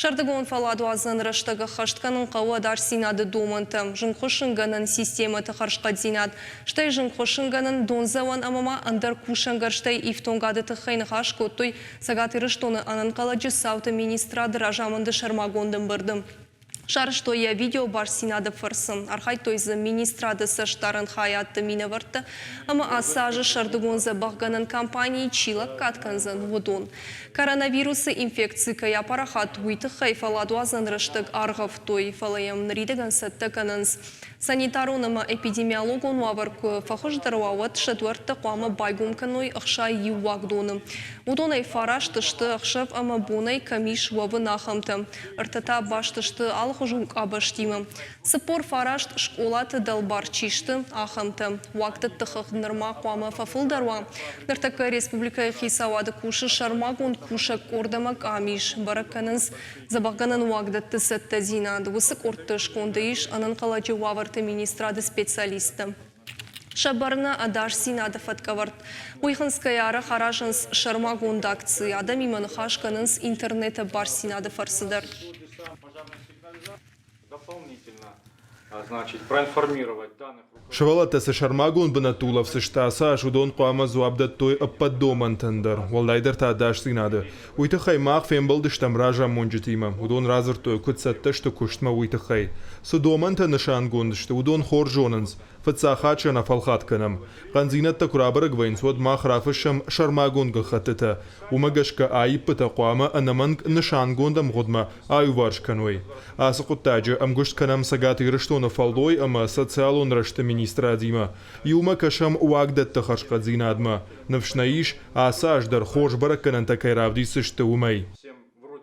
Сӕрдыгон фӕлладуадзӕн рӕстӕг ӕххӕст кӕнын хъӕуы ӕдасдзинады домӕнтӕ, зынгхуыссынгӕнӕн системӕты хӕрзхъӕддзинад, стӕй зынгхуыссынгӕнӕн, дондзӕуӕн ӕмӕ ма ӕндӕр кусӕнгӕрзтӕй ифтонгады тыххӕй ныхас кодтой Цӕгат Ирыстоны ӕнӕнхъӕлӕджы цауты министрады разамынды сӕрмагонд ӕмбырды. Сарӕзтой йӕ видеобастдзинады фӕрцы. Архайдтой дзы министрады цӕстдарӕн хайадты минӕвӕрттӕ ӕмӕ ацы азы сӕрдыгон дзӕбӕхгӕнӕн кампанийы чи лӕггад кӕндзӕн, уыдон. Коронавирусы инфекци кӕй апарахат, уый тыххӕй фӕлладуадзӕн рӕстӕг аргъӕвтой, фӕлӕ йӕм ныридӕгӕн цӕттӕ кӕнынц. Санитарон ӕмӕ эпидемиологон уавӕр куы фӕхуыздӕр уа, уӕд сӕ дуӕрттӕ хъуамӕ байгом кӕной 61 уагдоны. Уыдонӕй фараст сты ӕхсӕв ӕмӕ бонӕй кӕм ис уӕвын, ахӕмтӕ. Ӕртӕ та баст сты алыхуызон къабӕзтимӕ. 49 скъолаты дӕлбар чи сты, ахӕмтӕ. Уагдӕтты хыгъд нырма хъуамӕ фӕфылдӕр уа. Ныртӕккӕ республикӕйы хицауады кусы сӕрмагонд кусӕг къорд ӕмӕ къамис. Бӕрӕг кӕнынц Дзӕбӕхгӕнӕн уагдӕтты цӕттӕдзинад уыцы къордты сконды ис ӕнӕнхъӕлӕджы уавӕрты министрады специалисттӕ. Сӕ бӕрны ӕдасдзинады фӕткӕвӕрд. Уый хынцгӕйӕ арӕх аразынц сӕрмагонд акци, адӕмимӕ ныхас кӕнынц интернеты бастдзинады фӕрцы дӕр. Сывӕллӕттӕ цы сӕрмагонд бынӕтты улӕфдзысты ацы аз, уыдон хъуамӕ дзуапп дӕттой ӕппӕт домӕнтӕн дӕр, уӕлдайдӕр та ӕдасдзинады. Уый тыххӕй мах фембӕлдыстӕм разамонджытимӕ. Уыдон радзырдтой, куыд цӕттӕ сты куыстмӕ, уый тыххӕй. Цы домӕнтӕ нысангонд сты, уыдон хорз зонынц. Фыццаг хатт сӕ нӕ фӕлхатт кӕнӕм. Хъӕндзинӕдтӕ куы рабӕрӕг вӕййынц, уӕд мах рафыссӕм сӕрмагонд гӕххӕттытӕ. Уымӕ гӕсгӕ аиппытӕ хъуамӕ ӕнӕмӕнг нысангонд ӕмгъуыдмӕ аиуварс кӕной. Ацы хъуыддаджы ӕмгуыст кӕнӕм Цӕгат Ирыстоны фӕллой ӕмӕ социалон рӕзты министрадимӕ. Иумӕ кӕсӕм уагдӕтты хӕрзхъӕддзинадмӕ. Ныфс нӕ ис, ацы аз дӕр хорз бӕрӕггӕнӕнтӕ кӕй равдисдзысты, уымӕй.